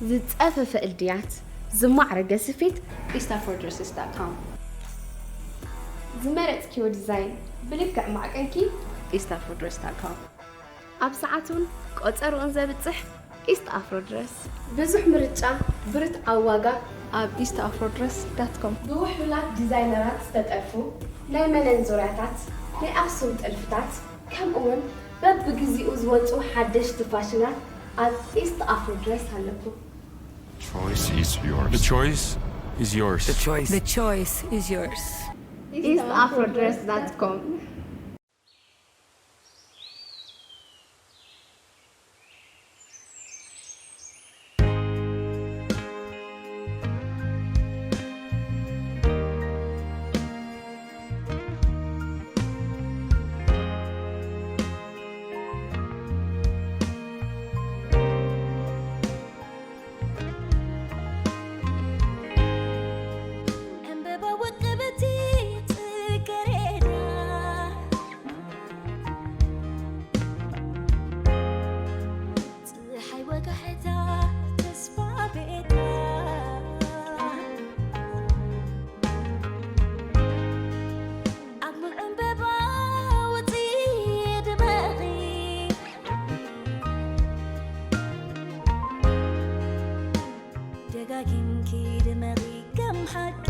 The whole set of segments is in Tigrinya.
ዝጸፈፈ እልድያት፣ ዝማዕረገ ስፌት፣ ኢስት ኣፍሮ ድረስስ ዳት ኮም። ዝመረጽክዮ ዲዛይን ብልክዕ ማዕቀንኪ፣ ኢስት ኣፍሮ ድረስ ዳት ኮም። ኣብ ሰዓቱን ቆጸርኡን ዘብጽሕ ኢስት ኣፍሮ ድረስ። ብዙሕ ምርጫ፣ ብርትዓዊ ዋጋ፣ ኣብ ኢስት ኣፍሮ ድረስ ዳት ኮም። ብውሕሉላት ዲዛይነራት ዝተጠልፉ ናይ መነን ዙርያታት፣ ናይ ኣኽሱም ጥልፍታት፣ ከምኡውን በብግዚኡ ዝወጹ ሓደሽቲ ፋሽናት ኣብ ኢስት ኣፍሮ ድረስ ኣለኩም። Choice is yours. The choice is yours. The choice. The choice is yours. ኢስት ኣፍሮ ድረስ ዳት ኮም። ዕምበባ ውቅብቲ ጽጌረዳ ጽሓይ ወጋሕታ ተስፋ ቤታ ኣብ ሙሉእ ዕምበባ ውጺ ድመቒ ደጋጊምኪ ድመቒ ከም ሓቂ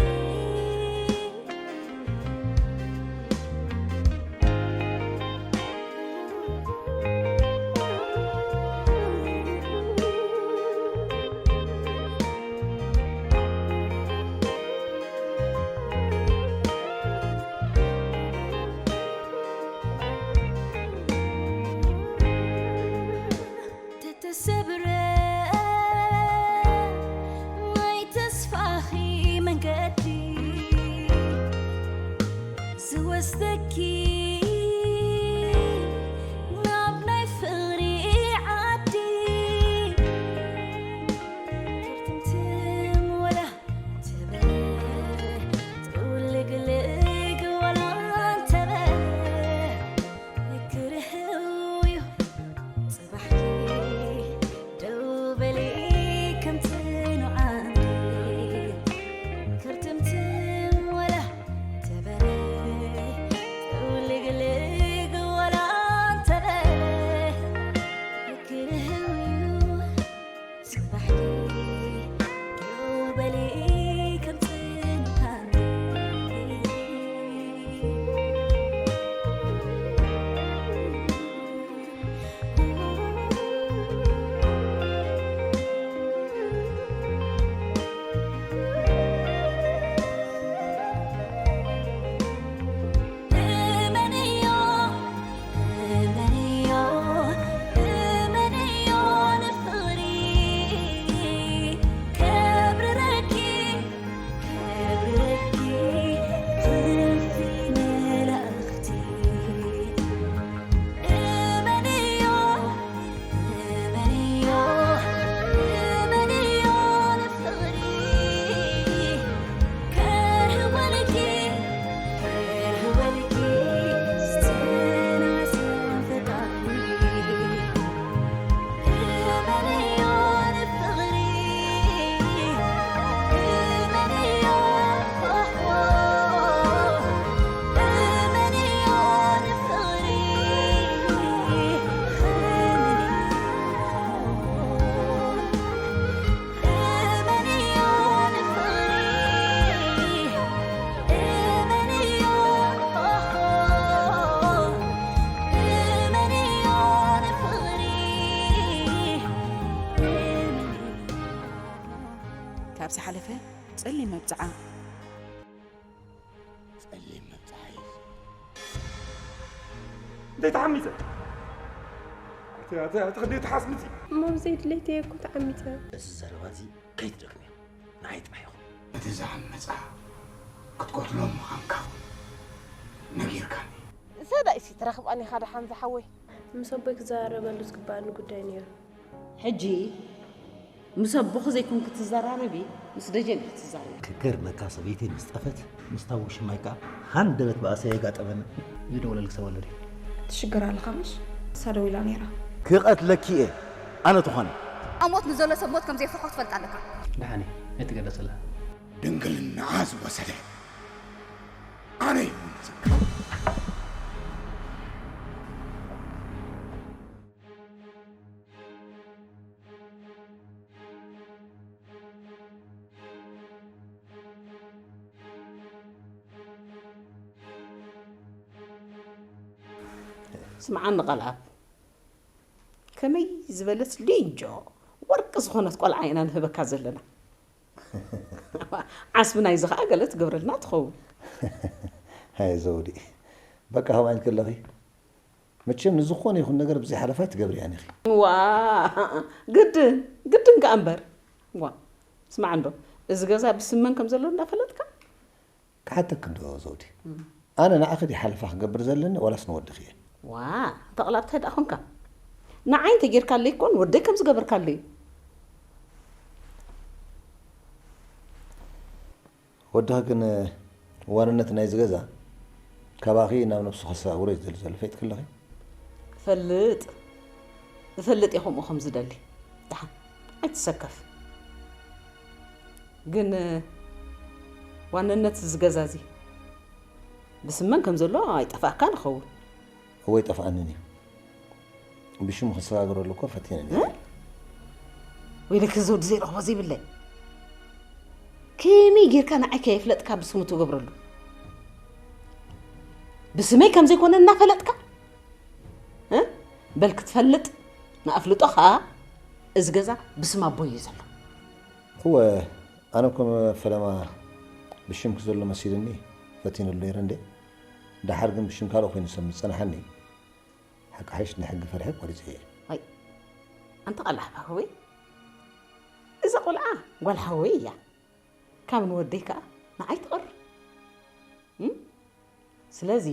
ተተሰብረ ናይ ተስፋኺ መንገዲ ዝወስደኪ ናብ ናይ ፍቕሪ ዓዲ ክርትምትም ወላ ተበለ ጥውልግልግ ወላ እንተበለ ክርህው እዩ ጽባሕኪ ደው በሊ ከም ጽኑዓንቲ ክርትምትም ወላ ተበለ ጥውልግልግ ወላ እንተበለ ክርህው እዩ ጽባሕኪ ደው በሊ ከም ጽንዓንቲ እመንዮ እመንዮ እመንዮ ንፍቕሪ ከብርረኪ ከብርረኪ ክንፊ መላእኽቲ እመንዮ እመንዮ እመንዮ ንፍቕሪ ከርህወልኪ ከርህወልኪ ጽናጽን ፈጣሪ እመንዮ ንፍቕሪ እመንዮ ኦሆ እመንዮ ንፍቕሪ ካብ ዝሓለፈ ጸሊም መብጽዓ ጸሊም መብጽዓ እዩ። እንታይ ተሓሚፀ? እቲ እቲ እቲ ክልተ ተሓስምፂ። እሞ ብዘይ ድሌተይ እኮ ተዓሚፀ። እዚ ዘረባ እዚ ከይትደግምዮ። ንዓይ ጥራሕ ይኹን። እቲ ዝዓመጻ ክትቀትሎ ምዃንካ እውን ነጊርካኒ። ሰዳይሲ ትረኽባኒ ኢኻ ደሓን ዝሓወይ። ምስ ኣቦይ ክዘራረበሉ ዝግባኣኒ ጉዳይ ነይሩ። ሕጂ ምስ ኣቦኺ ዘይኮንኪ ትዘራረቢ፣ ምስ ደጀን ኢኺ ትዛረቢ። ክገርመካ ሰበይተይ ምስ ጠፈት ምስታ ውሽማይ ከኣ ሃንደበት ባእሲ ኣየጋጠመንን። ዝደወለልኪ ሰብ ኣሎ ድዩ? ትሽገር ኣለኻ ምሽ? ንሳ ደዊላ ነይራ። ክቐትለኪ እየ ኣነ ትኾኒ። ኣብ ሞት ንዘሎ ሰብ ሞት ከም ዘይፍርሖ ክትፈልጥ ኣለካ። ደሓን እየ፣ ኣይትገደሰላ። ድንግልናኣ ዝወሰደ ኣነ ይኹን። ስምዓኒ ቃልኣብ፣ ከመይ ዝበለት ሌንጆ ወርቂ ዝኾነት ቆልዓ ኢና ንህበካ ዘለና። ዓስቢ ናይዚ ኸዓ ገለ ትገብረልና ትኸውን። ሃየ ዘውዲ፣ በቃ ከምኣ ኢልኪ ኣለኺ። መቸም ንዝኾነ ይኹን ነገር ብዘይ ሓለፋ ኣይትገብርያን ኢኺ። ዋ ግድን ግድን ከኣ እምበር። ዋ ስማዕ እንዶ፣ እዚ ገዛ ብስም መን ከም ዘሎ እንዳፈለጥካ? ክሓተኪ እንዶ ዘውዲ፣ ኣነ ንዓኺ ድየ ሓለፋ ክገብር ዘለኒ ዋላስ ንወድኺ እየ? ዋ ተቕላብታይ ደኣ ኾንካ። ንዓይ እንተጌርካለይ እኮ ንወደይ ከም ዝገበርካለይ እዩ። ወድኺ ግን ዋንነት ናይዚ ገዛ ካባኺ ናብ ነብሱ ከሰጋግሮ እዩ ዝደሊ ዘሎ፣ ፈይጥኪ ኣለኺ? እፈልጥ እፈልጥ እየ ከምኡ ከም ዝደሊ። ደሓን ኣይትሰከፍ። ግን ዋንነት እዚ ገዛ እዚ ብስመን ከም ዘሎ ኣይጠፍኣካን ይኸውን። እወ ኣይጠፍኣንን እዩ። ብሽሙ ክሰጋግረሉ እኮ ፈቲነ ነይረ። ወይለኪ ዘውዲ ዘይረኽቦ ዘይብለይ። ከመይ ጌርካ ንዓይ ከየፍለጥካ ብስሙ ትገብረሉ? ብስመይ ከም ዘይኮነ እናፈለጥካ? እ? በል ክትፈልጥ ንኣፍልጦ ኸኣ እዚ ገዛ ብስም ኣቦይ እዩ ዘሎ። እወ ኣነ እኮ ፈለማ ብሽምኪ ዘሎ መሲልኒ ፈቲነሉ ነይረ እንዴ። ደሓር ግን ብሽም ካልእ ኮይኑ ሰብ ምስ ጸንሓኒ ሓቂ ሓይሽ ንሕጊ ፈሪሐ ቆሪጸ እየ። ኣይ ኣንታ ቃልኣብ ሓወይ፣ እዛ ቆልዓ ጓል ሓወይ እያ። ካብ ንወደይ ከኣ ንዓይ ትቐርብ። እም? ስለዚ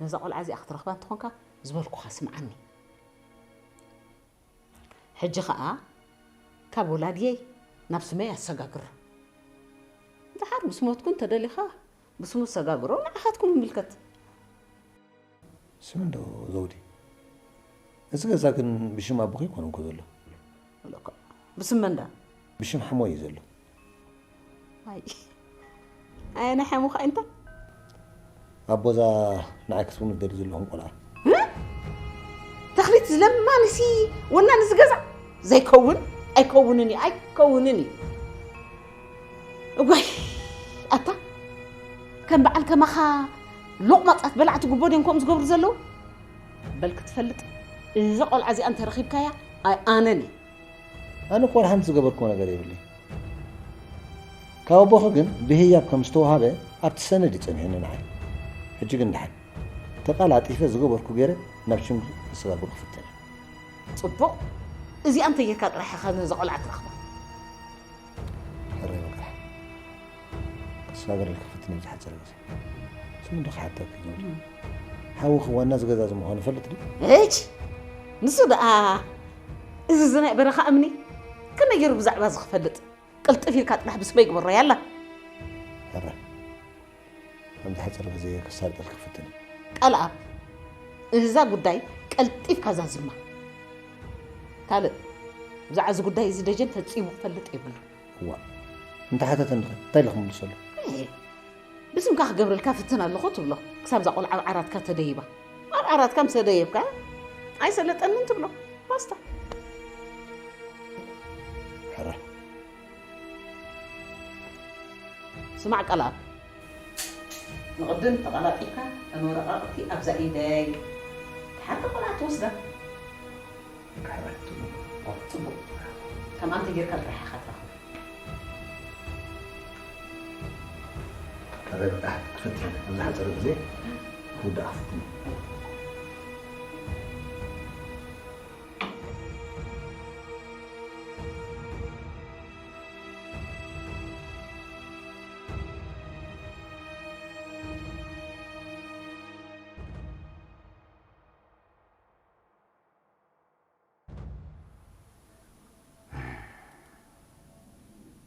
ነዛ ቆልዓ እዚኣ ክትረኽባ እንተኾንካ ዝበልኩኻ ስምዓኒ። ሕጂ ኸኣ ካብ ወላድየይ ናብ ስመይ ኣሰጋግሮ። ደሓር ምስ ሞትኩ እንተደሊኻ ብስሙ ኣሰጋግሮ ንዓኻትኩም ይምልከት። ስሚ እንዶ ዘውዲ፣ እዚ ገዛ ግን ብሽም ኣቦኺ ኣይኮነን እኮ ዘሎ። በለካ፣ ብስም መን ደኣ? ብሽም ሓሞ እዩ ዘሎ። ኣይ ኣየናይ ሓሙኻ እንታ? ኣቦዛ ንዓይ ክትብሉ ደልዩ ዘለኹም ቆልዓ። እ? ተኽሊት ዝለማንሲ ወናኒ ዝገዛ ዘይከውን ኣይከውንን እዩ ኣይከውንን እዩ። እጓይ ኣታ ከም በዓል ከማኻ ሎቕማጻት በላዕቲ ጉቦ ድዮም ከምኡ ዝገብሩ ዘለዉ? በል ክትፈልጥ እዛ ቆልዓ እዚኣ እንተረኺብካያ ኣይ ኣነን እየ። ኣነ እኮ ወላ ሓንቲ ዝገበርክዎ ነገር የብለይ። ካብ ኣቦኺ ግን ብህያብ ከም ዝተውሃበ ኣብቲ ሰነድ እዩ ጸኒሑኒ ንዓይ። ሕጂ ግን ደሓን ተቃላጢፈ ዝገበርኩ ገይረ ናብ ሽም ክሰጋግሮ ክፍትን እየ። ጽቡቕ እዚኣ እንተጌርካ ጥራሕ ኢኻ ነዛ ቆልዓ ትረኽባ። ሕራይ በቃ ክሰጋግረልኪ ክፍትን እየ ብዝሓጸረ ግዜ። ስሚ እንዶ ክሓተኪ ዘውዲ ሓውኺ ዋና እዚ ገዛ እዚ ምዃኑ ይፈልጥ ድዩ? እች ንሱ ደኣ እዚ እዚ ናይ በረኻ እምኒ ከመይ ገይሩ ብዛዕባ እዚ ክፈልጥ? ቅልጥፍ ኢልካ ጥራሕ ብስመይ ግበሮ ያላ። ሕራይ ኣብ ዝሓጸረ ግዜ ከሳልጠልኪ ክፍትን እየ። ቃልኣብ እዛ ጉዳይ ቀልጢፍካ ዛዝማ። ካልእ ብዛዕባ እዚ ጉዳይ እዚ ደጀን ፈጺሙ ክፈልጥ የብሉን። እዋእ እንተሓተተኒ ኸ እንታይ ኢለ ክምልሰሉ? እህ ብስምካ ክገብረልካ ፍትን ኣለኹ ትብሎ ክሳብ እዛ ቆልዓ ኣብ ዓራትካ ተደይባ። ኣብ ዓራትካ ምስ ኣደየብካ ኣይሰለጠንን ትብሎ። ባስታ። ሕራይ ስማዕ ቃልኣብ፣ ንቕድም ተቐላጢፍካ እተን ወረቓቕቲ ኣብዛ ኢደይ፣ ድሓር እታ ቆልዓ ትወስዳ። ሕራይ ጽቡቕ። ኦ፣ ጽቡቕ። ከምኣ እንተ ጌርካ ጥራሕ ኢኻ ትረኽቦ። ሕራይ በቃ ክፍትን እየ። ኣብ ዝሓጸረ ግዜ ክውዳእ ክፍትን እየ።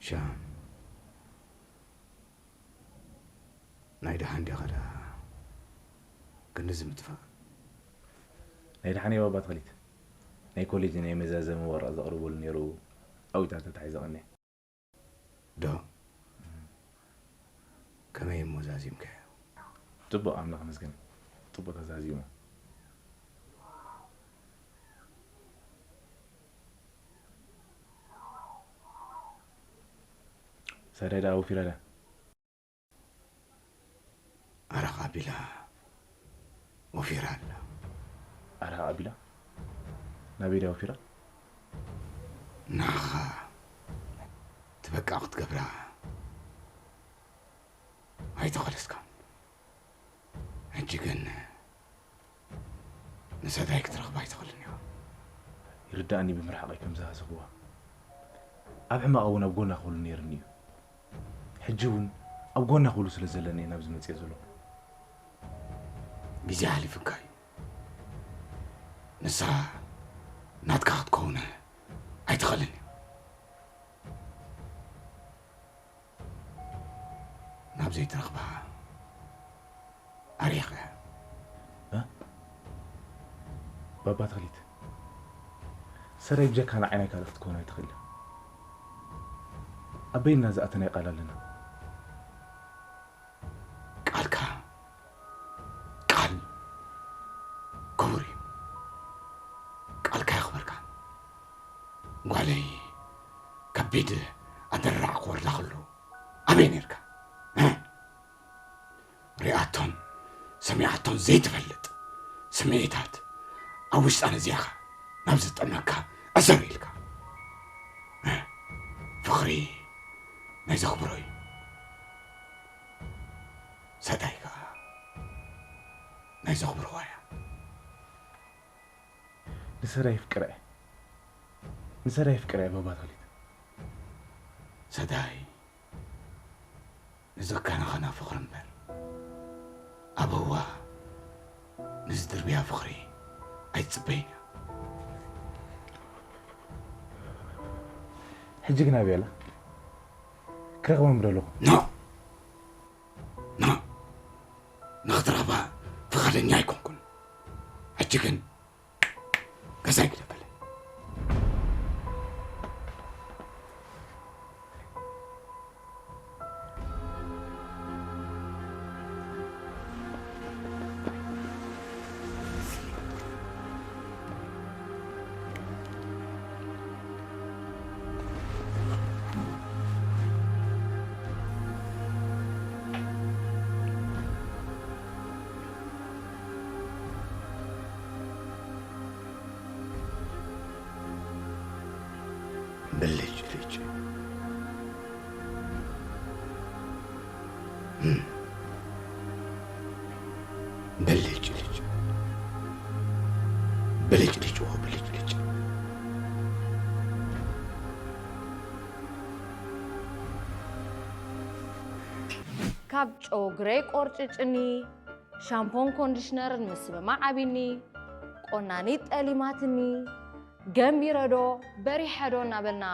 ሻም ናይ ደሓን ዲኻ ደኣ ክንድዚ ምጥፋእ? ናይ ደሓን እየ ባባ ተኽሊት። ናይ ኮሌጅ ናይ መዛዘሚ ወረቐት ዘቕርበሉ ነይሩ። ኣብኡ ኢታ ተታሒዘ ቀንየ። ዶ? ከመይ እሞ ዛዚምካዮ? ጽቡቕ፣ ኣምላኽ ይመስገን። ጽቡቕ ተዛዚሙ። ሰዳይ ደኣ ወፊራ ድያ? ኣረቕ ኣቢላ ወፊራ ኣላ። ኣረቕ ኣቢላ? ናበይ ድያ ወፊራ? ንዓኻ ትበቃ ክትገብራ ኣይተኸለስካን። ሕጂ ግን ንሰዳይ ክትረኽባ ኣይትኽእልን ኢኻ። ይርዳእኒ ብምርሓቐይ ከም ዝሃሰኽዋ። ኣብ ሕማቕ እውን ኣብ ጎና ክህሉ ነይርኒ እዩ። ሕጂ እውን ኣብ ጎና ክህሉ ስለ ዘለኒ እየ ናብዚ መጽየ ዘለኹ። ግዜ ሓሊፉካ እዩ። ንሳ ናትካ ክትከውን ኣይትኽእልን እዩ። ናብ ዘይትረኽባ ኣሪኻ። እ? ባባ ተኽሊት፣ ሰራይ ብጀካ ንዓይ ናይ ካልእ ክትከውን ኣይትኽእል። ኣብ በይንና ዝኣተናይ ቃል ኣለና። ቃልካ ቃል ክቡር እዩ። ቃልካ የኽብርካ። ጓለይ ከቢድ ኣደራዕ ክወርዳ ከሎ ኣበይ ነርካ? እ? ሪኣቶን ሰሚዓቶን ዘይትፈልጥ ስምዒታት ኣብ ውሽጣ ነዚኻ ናብ ዝጠመካ ዕሰር ኢልካ። እ? ፍቕሪ ናይ ዘኽብሮ እዩ። ሰዳይ ከኣ ናይ ዘኽብርዋ እያ። ንሰዳይ ፍቅረ እየ። ንሰዳይ ፍቅረ እየ፣ ባባ ተኽሊት። ሰዳይ ንዘካናኸና ፍቕሪ እምበር፣ ኣብ ህዋ ንዝድርብያ ፍቕሪ ኣይትጽበይን እያ። ሕጂ ግን ኣበይ ኣላ? ክረኽባ ምደለኹ። ኖ! ኖ! ንኽትረኽባ ፍቓደኛ ኣይኮንኩን። ሕጂ ግን ገዛይ ግደፈለይ። ብልጭ ልጭ። እም። ብልጭ ልጭ። ብልጭ ልጭ፣ ኦ፣ ብልጭ ልጭ። ካብ ጨጉረይ ቆርጭጭኒ፣ ሻምፖን ኮንዲሽነርን ምስምማዕ ኣቢኒ፣ ቆናኒት ጠሊማትኒ፣ ገንቢረ ዶ በሪሐ ዶ እናበልና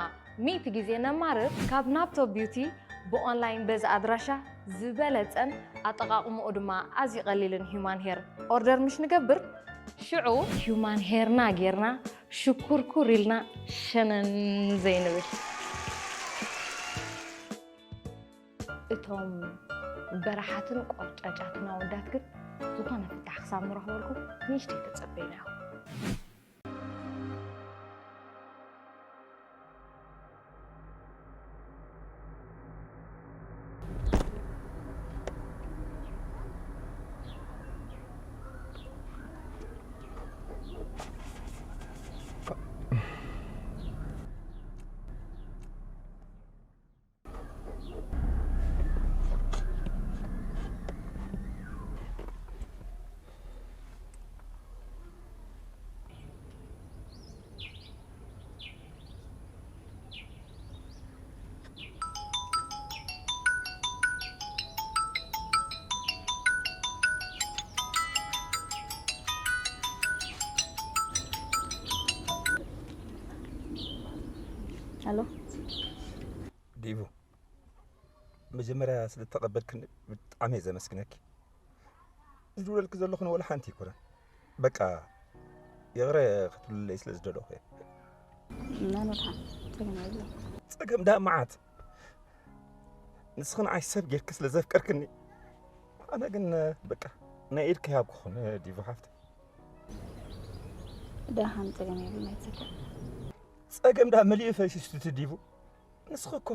ሚእቲ ግዜ ነማርር። ካብ ናፕቶ ቢዩቲ ብኦንላይን በዚ ኣድራሻ ዝበለጸን ኣጠቓቕምኡ ድማ ኣዝዩ ቀሊልን ሂዩማን ሄር ኦርደር ምሽ ንገብር፣ ሽዑ ሂዩማን ሄርና ጌርና ሽኩርኩር ኢልና ሸነን ዘይንብል። እቶም በረሓትን ቆርጫጫትን ኣወዳት ግን ዝኾነ ፍታሕ ክሳብ ንረኽበልኩም ንእሽተይ ተጸበዩና ኢኹም። ኣሎ። ዲቡ፣ መጀመርያ ስለ እተቐበልክኒ ብጣዕሚ እየ ዘመስግነኪ። ዝድውለልኪ ዘለኹ ንወላ ሓንቲ ኣይኮነን። በቃ፣ ይቕረ ክትብልለይ ስለ ዝደለኹ እየ። ናኖድሓን ጸገም የብሎ። ጸገም ዳ መዓት። ንስኺ ንዓይ ሰብ ጌርኪ ስለ ዘፍቀርክኒ፣ ኣነ ግን በቃ ናይ ኢድኪ ሃብኩ ኹን ዲቡ ሓፍቲ። ደሓን ጸገም የብሎ ናይ ጸገም። ጸገም ዳ መሊኡ ፈሲስቱ እቲ ዲቡ። ንስኺ እኮ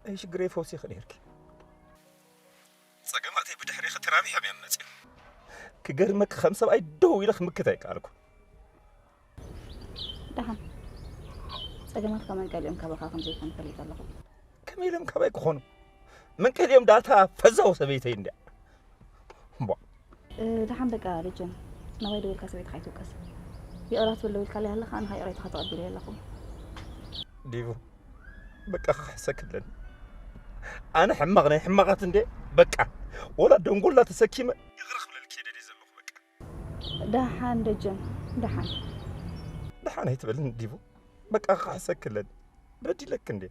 ናይ ሽግረይ ፈውሲ ኢኺ ኔርኪ። ጸገማተይ ብድሕሪኺ ተራቢሖም እዮም መጺኦም። ክገርመኪ ከም ሰብኣይ ደው ኢለ ክምክት ኣይከኣልኩ። ደሓን ጸገማትካ መንቀሊኦም ካባኻ ከም ዘይኮኑ ፈሊጠ ኣለኹ። ከመይ ኢሎም ካባይ ክኾኑ? መንቀሊኦም ዳታ ፈዛው ሰበይተይ እንድያ። እምቧ። እ፣ ደሓን በቃ ልጅን ናባይ ደዊልካ ሰበይትኻ ኣይትውቀስ። ይቕራ ትብል ደዊልካለይ ኣለኻ ኣነ ይቕሬታኻ ተቐቢለ ኣለኹ። ዲቡ በቃ ክሕሰክለን። ኣነ ሕማቕ ናይ ሕማቓት እንዴ በቃ ወላ ደንጎላ ተሰኪመ ይቕረ ክብለልኪ እየ ደልየ ዘለኹ በቃ። ደሓን ደጀን ደሓን። ደሓን ኣይትበልን ዲቡ በቃ ክሕሰክለን። በዲለክ እንዴ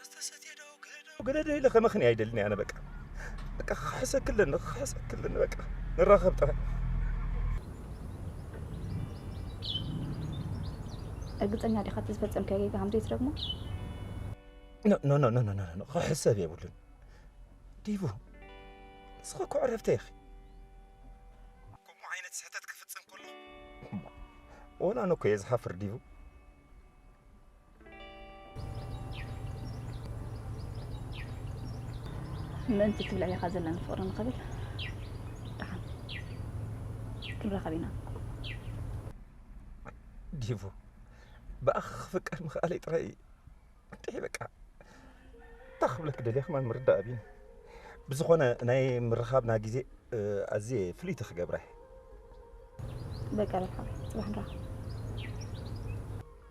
መስተ ሰትየ ዶ ገለ ዶ ገለ ዶ ኢለ ከመኽንያ ኣይደልን ኣነ በቃ። በቃ ክሕሰክለን ክሕሰክለን በቃ። ንራኸብ ጥራይ። እርግጸኛ ዲኻ እቲ ዝፈጸምካዮ ጌጋ ከም ዘይትደግሞ? ኖ ኖ ኖ ኖ ኖ ኖ ክሕሰብ የብሉን። ዲቡ ንስኺ እኮ ዕረፍቲ ኢኺ። ከምኡ ዓይነት ስሕተት ክፍጽም ከሎ ወላ ኣነ እኮ እየ ዝሓፍር ዲቡ። ምእንቲ እቲ ልዕሌኻ ዘለኒ ፍቕሪ ንኽብል ደሓን ክንራኸብ ኢና። ዲቡ ብኣኺ ክፍቀር ምኽኣለይ ጥራይ እንድዒ በቃ እንታይ ክብለኪ ደልየ ከማን ምርዳእ ኣብዩኒ። ብዝኾነ ናይ ምርኻብና ግዜ ኣዝየ ፍልይቲ ክገብራ እየ። በቃ በል ሓወይ ጽባሕ ንራኸብ።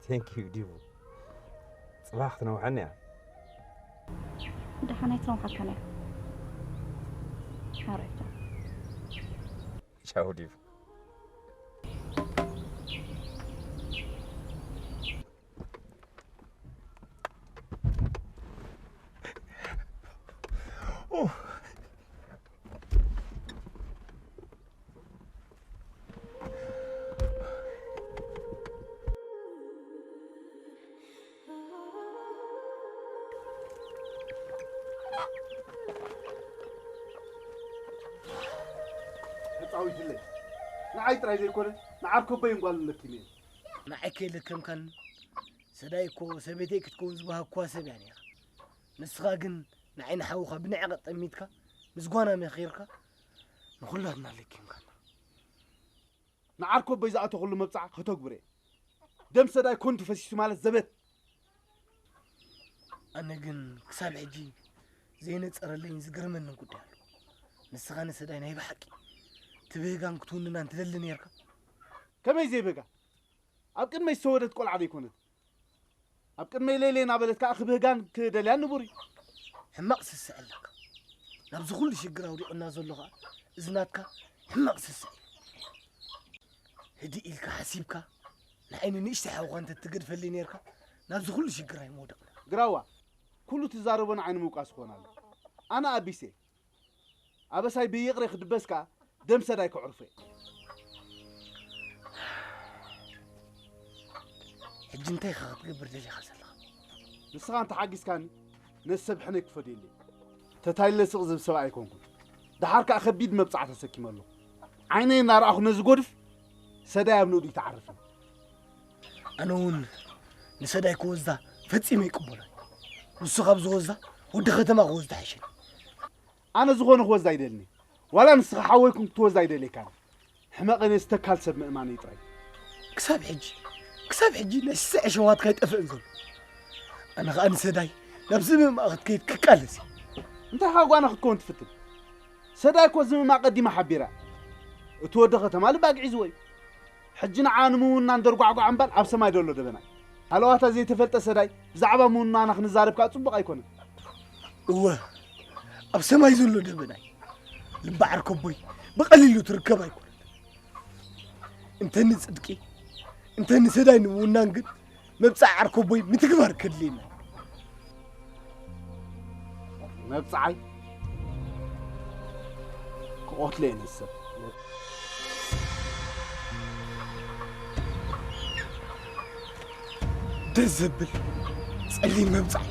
Thank you ዲቡ። ጽባሕ ክትነውሓኒ እያ። ደሓን ኣይትነውሓካን እያ። ሓራይ ቻው። ቻው ዲቡ። ተጻዊትለይ ንዓይ ጥራይ ዘይኮነ ንዓርከቦይን ጓልን ለኪመ። ንዓይ ከይለከምካኒ ሰዳይ እኮ ሰበይተይ ክትከውን ዝወሃብኩዋ ሰብ እያ ነይራ። ንስኻ ግን ንዓይ ንሓውኻ ብንዕቀ ጠሚትካ ምስ ጓና መኺርካ ንኹላትና ለኪምካና። ንዓርከቦይ ዝኣተኹሉ መብጽዓ ከተግብረ። ደም ሰዳይ ኮንቱ ፈሲሱ ማለት ዘበት። ኣነ ግን ክሳብ ሕጂ ዘይነጸረለይን ዝገርመንን ጉዳይ ኣሎ። ንስኻ ንሰዳይ ናይ ብሓቂ ትብህጋን ክትውንናን ትደሊ ነርካ? ከመይ ዘይብህጋ? ኣብ ቅድመይ ዝተወደት ቆልዓ ዘይኮነት? ኣብ ቅድመይ ለይለይ እናበለት ከዓ ክብህጋን ክደልያን ንቡር እዩ። ሕማቕ ስስዕ ኣለካ። ናብዚ ኩሉ ሽግር ኣውዲቑና ዘሎ ኸዓ እዚ ናትካ ሕማቕ ስስዕ እዩ። ህድእ ኢልካ ሓሲብካ ንዓይ ንንእሽተይ ሓውኻ እንተትገድፈለይ ነርካ ናብዚ ኩሉ ሽግር ኣይምወደቕና። ግራዋ፣ ኩሉ ትዛረቦ ንዓይ ንምውቃስ ክኾን ኣሎ። ኣነ ኣቢሰ ኣበሳይ ብይቕሬ ክድበስ ከኣ ደም ሰዳይ ከዕርፎ እየ። ሕጂ እንታይ ኢኻ ክትገብር ደሊኻ ዘለኻ? ንስኻ እንተሓጊዝካኒ ነቲ ሰብ ሕነይ ክፈድየሉ እየ። ተታሊለ ስቕ ዝብል ሰብኣይ ኣይኮንኩን። ደሓር ከኣ ከቢድ መብጽዓ ተሰኪመ ኣለኹ። ዓይነይ እናረኣኹ ነዚ ጎድፍ ሰዳይ ኣብ ንእዱ ይትዓርፍን። ኣነ እውን ንሰዳይ ክወስዳ ፈጺመ ኣይቅበሎን። ንሱ ካብ ዝወስዳ ወዲ ከተማ ክወስዳ ይሓሸኒ። ኣነ ዝኾነ ክወስዳ ኣይደልን እየ። ዋላ ንስኻ ሓወይ ኩን ክትወስዳ ኣይደልየካን። ሕመቐ ነዚ ተካል ሰብ ምእማነይ ጥራይ። ክሳብ ሕጂ ክሳብ ሕጂ ናይ ስስዐ ሸዋትካ ኣይጠፍእን ዘሎ። ኣነ ኸኣ ንሰዳይ ናብ ዝምማቕ ክትከይድ ክቃለስ እየ። እንታይ ኻጓና ክትከውን ትፍትን? ሰዳይ እኮ ዝምማ ቀዲማ ሓቢራ። እቲ ወዲ ኸተማ ልባ ግዒዝዎ እዩ። ሕጂ ንዓ ንምውናን ደርጓዕጓዕ እምበር ኣብ ሰማይ ዘሎ ደበናይ። ሃለዋታ ዘይተፈልጠ ሰዳይ ብዛዕባ ምውናና ክንዛረብ ከኣ ጽቡቕ ኣይኮነን። እወ ኣብ ሰማይ ዘሎ ደበናይ ልቢ ዓርከቦይ ብቐሊሉ ትርከብ ኣይኮነን። እንተ ንጽድቂ እንተ ንሰዳይ ንምውናን ግን መብጻዕ ዓርከቦይ ምትግባር ከድልየና። መብጻዓይ ክቐትሎ እየ ነዚ ሰብ። ደስ ዘብል ጸሊም መብጻዕ።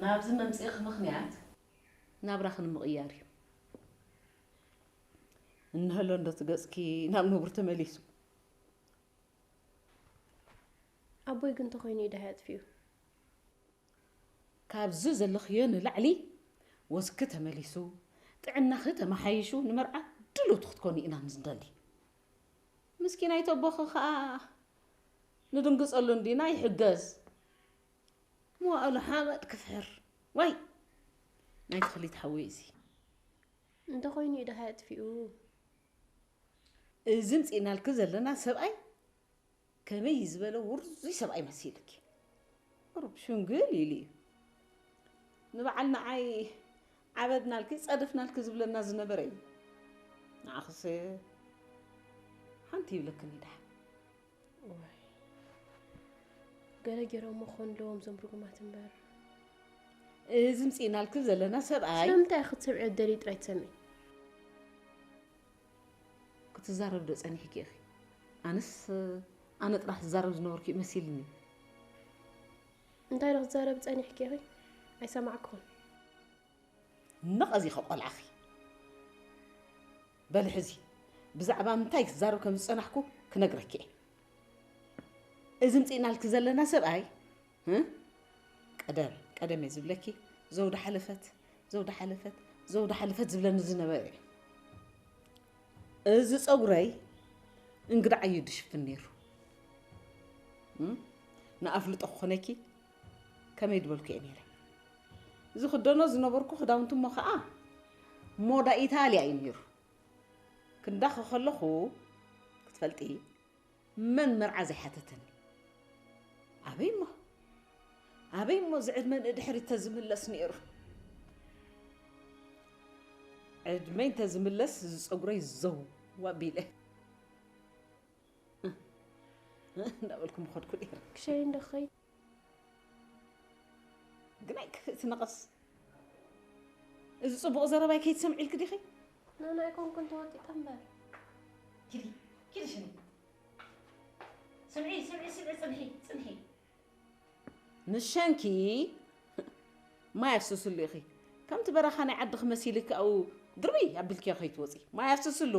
ናብዚ መምጽእኺ ምኽንያት ናብራኺ ንምቕያር እዩ። እንሀሎ እንዶ እቲ ገጽኪ ናብ ንቡር ተመሊሱ። ኣቦይ ግን እንተኾይኑ እዩ ደሃይ ኣጥፊኡ። ካብዚ ዘለኽዮ ንላዕሊ ወዝኪ ተመሊሱ፣ ጥዕናኺ ተመሓይሹ ንመርዓ ድልውቲ ክትኮኒ ኢና ንደሊ። ምስኪናይ ኣቦኺ ኸኣ ንድንግጸሉ እንዲና፣ ይሕገዝ። መዋእሉ ሓመድ ክፍሕር። ዋይ! ናይ ተኽሊት ሓወይ እዚ። እንተኾይኑ እዩ ደሃይ ኣጥፊኡ። እዚ ምጺእናልኪ ዘለና ሰብኣይ ከመይ ዝበለ ውርዙይ ሰብኣይ መሲልኪ። ቁሩብ ሽንግል ኢሉ እዩ። ንበዓል ንዓይ ዓበድናልኪ፣ ጸደፍናልኪ ዝብለና ዝነበረ እዩ። ንዓኽስ ሓንቲ ይብለክን ይድሓን። ዋይ፣ ገለ ገይሮሞ ክኾኑ ኣለዎም እዞም ርጉማት እምበር። እዚ ምጺእናልኪ ዘለና ሰብኣይ ስለምንታይ ክትሰምዒ ደልዩ ጥራይ ትሰምዒ? ክትዛረብ ዶ ጸኒሕኪ ኢኺ? ኣነስ፣ ኣነ ጥራሕ ዝዛረብ ዝነበርኩ እዩ መሲልኒ። እንታይ ዶ ክትዛረብ ጸኒሕኪ ኢኺ? ኣይሰማዕኩን። ነቐዚኸ ቆልዓኺ። በሊ ሕዚ፣ ብዛዕባ ምንታይ ክዛረብ ከም ዝጸናሕኩ ክነግረኪ እየ። እዚ ምጺእናልኪ ዘለና ሰብኣይ፣ እ? ቀደም፣ ቀደም እየ ዝብለኪ፣ ዘውዲ ሓለፈት፣ ዘውዲ ሓለፈት፣ ዘውዲ ሓለፈት ዝብለኒ ዝነበረ እዩ። እዚ ጸጉረይ እንግዳዕ እዩ ድሽፍን ነይሩ። እ? ንኣፍልጦ ክኾነኪ ከመይ ድበልኩ እየ ነይረ። ዝኽደኖ ዝነበርኩ ክዳውንቲ እሞ ኸኣ ሞዳ ኢታልያ እዩ ነይሩ። ክንዳኸ ከለኹ ክትፈልጢ መን መርዓ ዘይሓተተኒ? ኣበይ እሞ፣ ኣበይ እሞ እዚ ዕድመ ንድሕሪት ተዝምለስ ነይሩ። ዕድመይ እንተዝምለስ እዚ ጸጉረይ ዘው ኣቢለ እንዳበልኩ ምኸድኩ ነይረ። ክሸይ እንዶ ኸይድ። ግን ኣይክፍእቲ ነቐስ። እዚ ጽቡቕ ዘረባይ ከይትሰምዒ ኢልኪ ዲኺ? ናና ኣይኮንኩን ተወጢጠ እምበር። ኪዲ፣ ኪዲ ሽኒ። ስምዒ፣ ስምዒ፣ ስምዒ፣ ጽንሒ፣ ጽንሒ። ንሸንኪ ማይ ኣፍስስሉ ኢኺ። ከምቲ በረኻ ናይ ዓድኺ መሲልኪ ኣብኡ ድርብይ ኣቢልኪዮ ከይትወጺ። ማይ ኣፍስስሉ።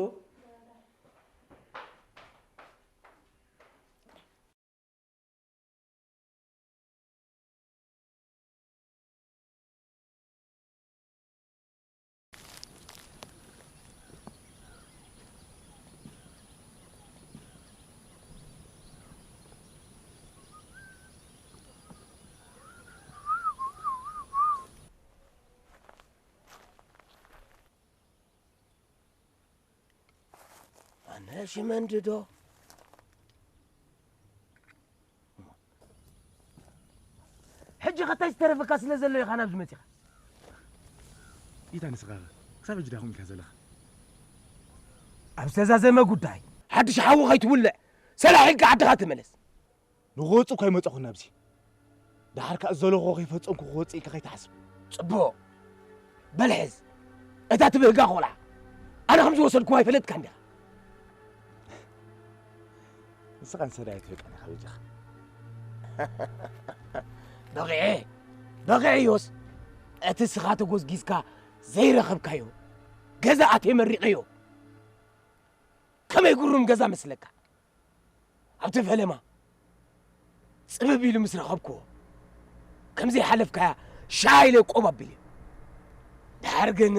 ኣነ ሽመንዲ ዶ? ሕጂ ኸ እንታይ ዝተረፈካ ስለ ዘሎ ኢኻ ናብዚ መጺኻ? ኢታ ንስኻ ኸ ክሳብ ሕጂ ዳኹም ኢልካ ዘለኻ? ኣብ ዝተዛዘመ ጉዳይ ሓድሽ ሓዊ ኸይትውልዕ ሰላሕ ኢልካ ዓድኻ ተመለስ። ንኽወጽእ እኳ ኣይመጻኹን ናብዚ። ደሓር ከኣ ዘለኹ ከይፈጸምኩ ክወጽእ ኢልካ ከይትሓስብ። ጽቡቕ። በል ሕዝ። እታ ትብህጋ ቆልዓ። ኣነ ከም ዝወሰድኩዋ ኣይፈለጥካን ዲኻ? ንስኻን ሰዳይ ትህቀን ኢኻ በጃኻ። በቒዐ። በቒዐ እዮስ። እቲ ስኻ ተጎዝጊዝካ ዘይረኸብካዮ ገዛ ኣትየ መሪቐዮ። ከመይ ግሩም ገዛ መስለካ? ኣብቲ ፈለማ ጽብብ ኢሉ ምስ ረኸብክዎ፣ ከም ዘይሓለፍካያ ሻ ኢለ ቆብ ኣቢለ። ድሓር ግን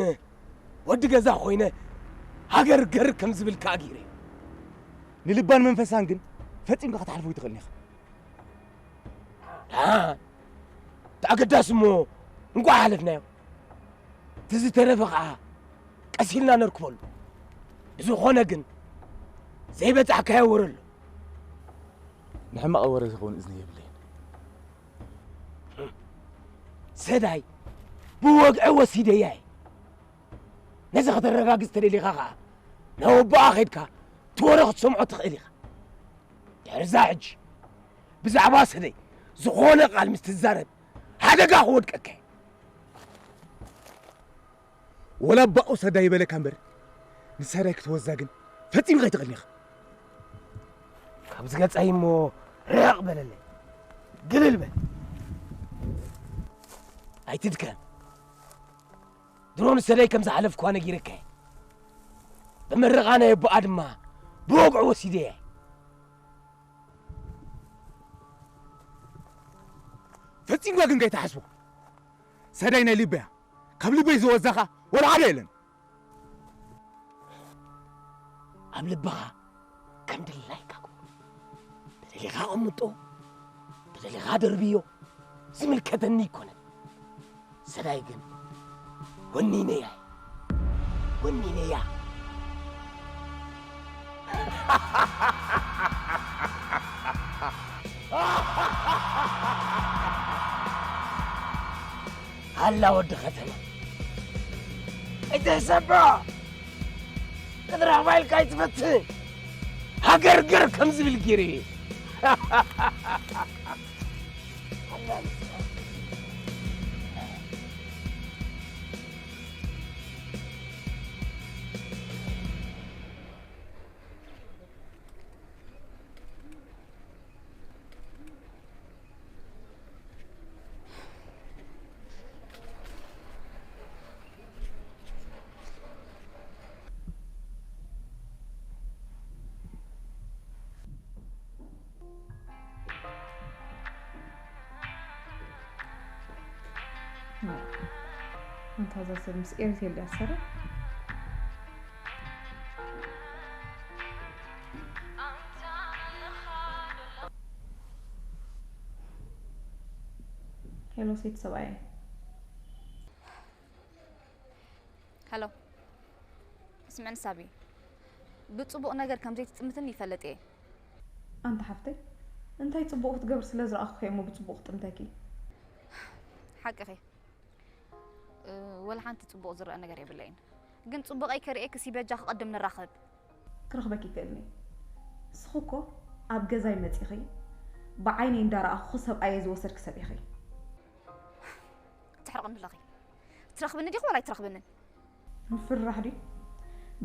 ወዲ ገዛ ኮይነ ሃገር ገር ከም ዝብል ከኣ ገይረ። ንልባን መንፈሳን ግን ፈጺምካ ክትሓልፎ ኣይትኽእልን ኢኻ። ደሓን፣ እቲ ኣገዳሲ እሞ እንቋዕ ሓለፍናዮ። እቲ ዝተረፈ ኸኣ ቀስ ኢልና ነርክበሉ። ብዝኾነ ግን ዘይበጻሕካዮ ወረ ኣሎ። ንሕማቕ ወረ ዝኸውን እዝኒ የብለይን። ሰዳይ ብወግዒ ወሲደያ እየ። ነዚ ከተረጋግጽ ተደሊኻ ኸኣ ናብ ኣቦኣ ኸይድካ እቲ ወረ ክትሰምዖ ትኽእል ኢኻ። ድሕርዛ ሕጂ ብዛዕባ ሰደይ ዝኾነ ቃል ምስ ትዛረብ ሓደጋ ክወድቀካ እየ። ወላ ኣባኡ ሰዳይ ይበለካ እምበር ንሰዳይ ክትወዛ ግን ፈጺምካ ኣይትኽእልን ኢኻ። ካብዚ ገጻይ እሞ ርሕቕ በለለይ። ግልል በል። ኣይትድከም። ድሮ ንሰደይ ከም ዝሓለፍኳ ነጊረካ እየ። ብምርቓ ናይ ኣቦኣ ድማ ብወግዒ ወሲደያ እየ። ፈጺምካ ግን ከይትሓስቦ። ሰዳይ ናይ ልበያ ካብ ልበይ ዝወዛኻ ወላ ሓደ የለን። ኣብ ልብኻ ከም ድላይካ ግበሮ። ተደሊኻ ኣቐምጦ፣ ተደሊኻ ደርብዮ፣ ዝምልከተኒ ኣይኮነን። ሰዳይ ግን ወኒነያ፣ ወኒነያ። ኣላ ወዲ ከተማ ኣይትሕሰቦ። ክትረኽባ ኢልካ ኣይትፈትን። ሃገርገር ከም ዝብል ገይሩ እዩ። ኣንታ እዛ ሰብ ምስ ኤርቴል ድያ ትሰርሕ? ሄሎ ሴት ሰብኣየ። ሄሎ፣ ስምዕኒ ሳቢ፣ ብጽቡቕ ነገር ከም ዘይትጥምትኒ ይፈልጥ እየ። ኣንታ ሓፍተይ፣ እንታይ ጽቡቕ ክትገብር ስለ ዝረኣኹ እየ እሞ ብጽቡቕ ክጥምተኪ። ሓቅኺ። እ፣ ወላ ሓንቲ ጽቡቕ ዝረአ ነገር የብለይን። ግን ጽቡቐይ ከርእየኪ ሲ በጃ ክቐድም ንራኸብ። ክረኽበኪ ይክእልኒ። ንስኺ እኮ ኣብ ገዛይ መጺኺ ብዓይነይ እንዳረኣኹ ሰብኣየ ዝወሰድኪ ሰብ ኢኺ። ትሕርቕኒ ኣለኺ። ትረኽብኒ ዲኺ ወላ ኣይትረኽብንን? ምፍርራሕ ድዩ?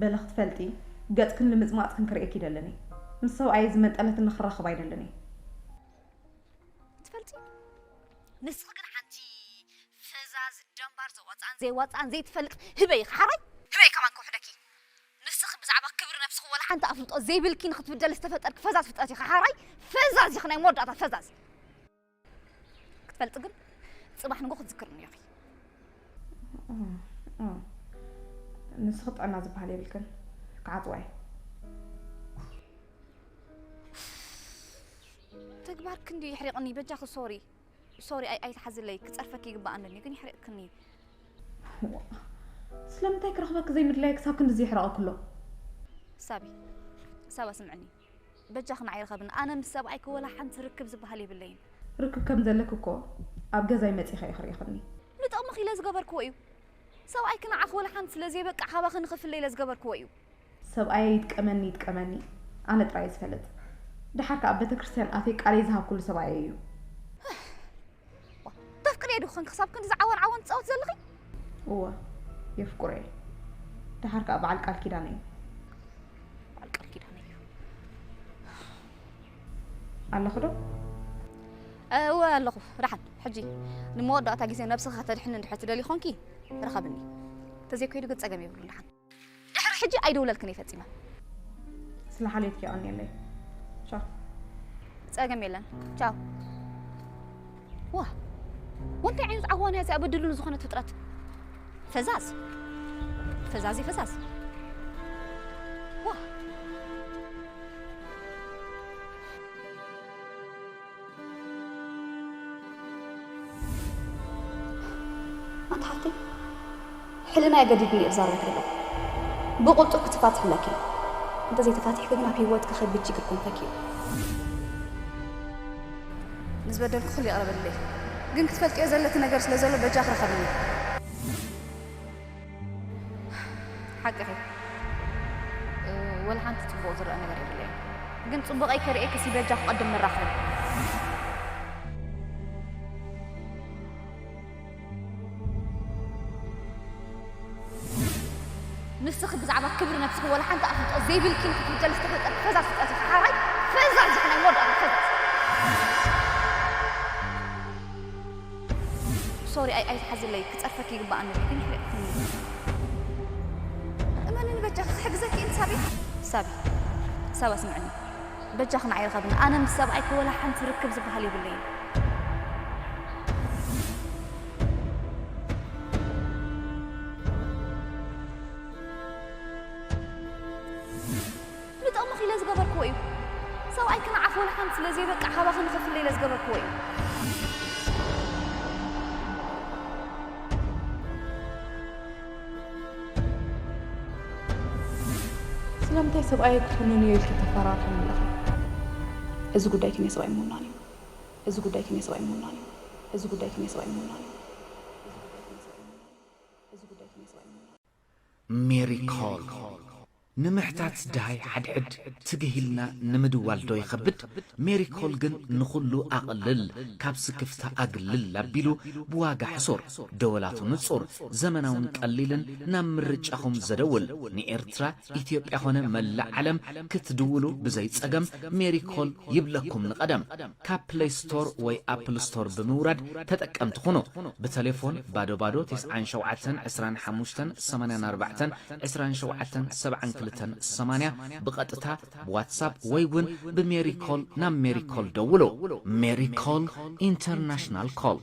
በለ ክትፈልጢ፣ ገጽክን ልምጽማጽክን ክርእየኪ ይደልን እየ። ምስ ሰብኣየ ዝመንጠለትኒ ክራኸብ ኣይደልን እየ። ትፈልጢ? ንስኺ ግን ሓንቲ ፈዛዝ ደንባር ዘዋፅኣን ዘይዋፅኣን ዘይትፈልጥ ህበይ ኢኺ ሓራይ? ህበይ ከማን ክውሕደኪ። ንስኺ ብዛዕባ ክብሪ ነብስኺ ወላ ሓንቲ ኣፍልጦ ዘይብልኪ ንኽትብደሊ ዝተፈጠርኪ ፈዛዝ ፍጥረት ኢኺ ሓራይ? ፈዛዝ ኢኺ ናይ መወዳእታ ፈዛዝ። ክትፈልጢ ግን ጽባሕ ንጎ ክትዝክርኒ ኢኺ። እ፣ እ። ንስኺ ጥዕና ዝበሃል የብልክን። ክዓጽዋ እየ። ተግባር ክንዲ የሕሪቕኒ በጃኺ ሶሪ። ሶሪ ኣይ-፣ ኣይትሓዝለይ። ክጸርፈኪ ይግባኣኒ ግን የሕሪቕክኒ። ዋ፣ ስለምንታይ ክረኽበኪ ዘይምድላይ ክሳብ ክንድዚ የሕረቐኪ ኣሎ? ሳቢ፣ ሳባ ስምዕኒ። በጃኺ ንዓይ ርኸብኒ። ኣነ ምስ ሰብኣይኪ ወላ ሓንቲ ርክብ ዝበሃል የብለይን። ርክብ ከም ዘለኪ እኮ ኣብ ገዛይ መጺኺ ኢኺ ርኢኽኒ። ንጥቕምኺ ኢለ ዝገበርክዎ እዩ። ሰብኣይኪ ንዓኺ ወላ ሓንቲ ስለ ዘይበቅዕ ካባኺ ንኽፍለ ኢለ ዝገበርክዎ እዩ። ሰብኣየይ ይጥቀመኒ ይጥቀመኒ፣ ኣነ ጥራይ እየ ዝፈልጥ። ደሓር ከኣ ኣብ ቤተክርስትያን ኣትየ ቃለይ ዝሃብኩሉ ሰብኣየይ እዩ። ዋ፣ ተፍቅርዮ ዶ ኮንኪ ክሳብ ክንድዚ ዓወን ዓወን ትጻወት ዘለኺ? እወ፣ የፍቅሮ እየ። ደሓር ከኣ በዓል ቃል ኪዳነይ እዩ። በዓል ቃል ኪዳነይ እዩ። ኣለኺ ዶ? እወ ኣለኹ። ደሓን፣ ሕጂ ንመወዳእታ ግዜ ነብስኺ ከተድሕኒ እንድሕር ትደልዪ ኮንኪ፣ ርኸብኒ። ተዘይኮይኑ ግን ጸገም የብሉን። ደሓን። ድሕሪ ሕጂ ኣይደውለልክን እየ ፈጺመ። ስለ ሓልዮትኪ የቐንየለይ። ቻው። ጸገም የለን። ቻው። ዋ፣ ወንታይ ዓይነት ዓዋን እያ እዚኣ በድሉ ንዝኾነት ፍጥረት። ፈዛዝ። ፈዛዝ እዩ ፈዛዝ። ዋ። ኣንታ ሓፍተይ፣ ሕልናይ ገዲፍኒ እየ ዝዛረብ ዘለኹ። ብቕልጡፍ ክትፋትሕለኪ። እንተዘይተፋቲሕኪ ግን ኣብ ህይወትኪ ከቢድ ችግር ኮንፈኪ እዩ። ንዝበደልኩ ኩሉ ይቕረ በልለይ። ግን ክትፈልጥዮ ዘለኪ ነገር ስለ ዘሎ በጃኺ ርኸብኒ። ሓቅኺ። እ፣ ወላ ሓንቲ ጽቡቕ ዝረአ ነገር የብለይን። ግን ጽቡቐይ ከርእየኪ ሲ በጃኺ ቅድም ንራኸብ። ንስኺ ብዛዕባ ክብሪ ነብስኺ ወላ ሓንቲ ኣፍልጦ ዘይብልኪ ንክትብደሊ ዝተፈጠርኪ ፈዛዝ ፍጥረት ኢኺ። ሓራይ ፈዛዝ ኢኺ ናይ መወዳእታ ፈዛዝ። ሶሪ ኣይ ኣይትሓዝለይ ክጸርፈኪ ይግባኣኒ ግን ይሕረቅክኒ። እመንኒ በጃኺ ክሕግዘኪ እንት ሳቢ። ሳቢ ሳባ ስምዕኒ በጃኺ ንዓይ ርኸብኒ ኣነ ምስ ሰብኣይኪ ወላ ሓንቲ ርክብ ዝበሃል የብለይን። ንጥቕምኺ ኢለ ዝገበርክዎ እዩ። ሰብኣይኪ ንዓኺ ወላ ሓንቲ ስለ ዘይበቅዕ ካባኺ ንኽፍለ ኢለ ዝገበርክዎ እዩ። ስለምንታይ ሰብኣየይ ክትውንንዮ ኢልኪ ተፈራርሕኒ ኣለኺ? እዚ ጉዳይኪ ናይ ሰብኣይ ምውናን እዩ። እዚ ጉዳይኪ ናይ ሰብኣይ ምውናን እዩ። እዚ ጉዳይኪ ናይ ሰብኣይ ምውናን እዩ። እዚ ጉዳይኪ ናይ ሰብኣይ ምውናን እዩ። እዚ ጉዳይኪ ናይ ሰብኣይ ምውናን እዩ። ሜሪኮል ንምሕታት ድሃይ ሓድሕድ ትግህ ኢልና ንምድዋል ዶ ይኸብድ? ሜሪኮል ግን ንኹሉ ኣቕልል፣ ካብ ስክፍታ ኣግልል ኣቢሉ ብዋጋ ሕሱር፣ ደወላቱ ንጹር፣ ዘመናውን ቀሊልን ናብ ምርጫኹም ዘደውል ንኤርትራ ኢትዮጵያ ኾነ መላእ ዓለም ክትድውሉ ብዘይ ጸገም ሜሪኮል ይብለኩም ንቐደም። ካብ ፕለይ ስቶር ወይ ኣፕል ስቶር ብምውራድ ተጠቀምቲ ኩኑ። ብተሌፎን ባዶ ባዶ ተስዓን ሸውዓተን ዕስራን ሓሙሽተን ሰማንያን ኣርባዕተን ዕስራን ሸውዓተን ሰብዓን ክልተን ሰማንያ ብቐጥታ ብዋትሳፕ ወይ እውን ብሜሪኮል ናብ ሜሪኮል ደውሉ። ሜሪኮል ኢንተርናሽናል ኮል።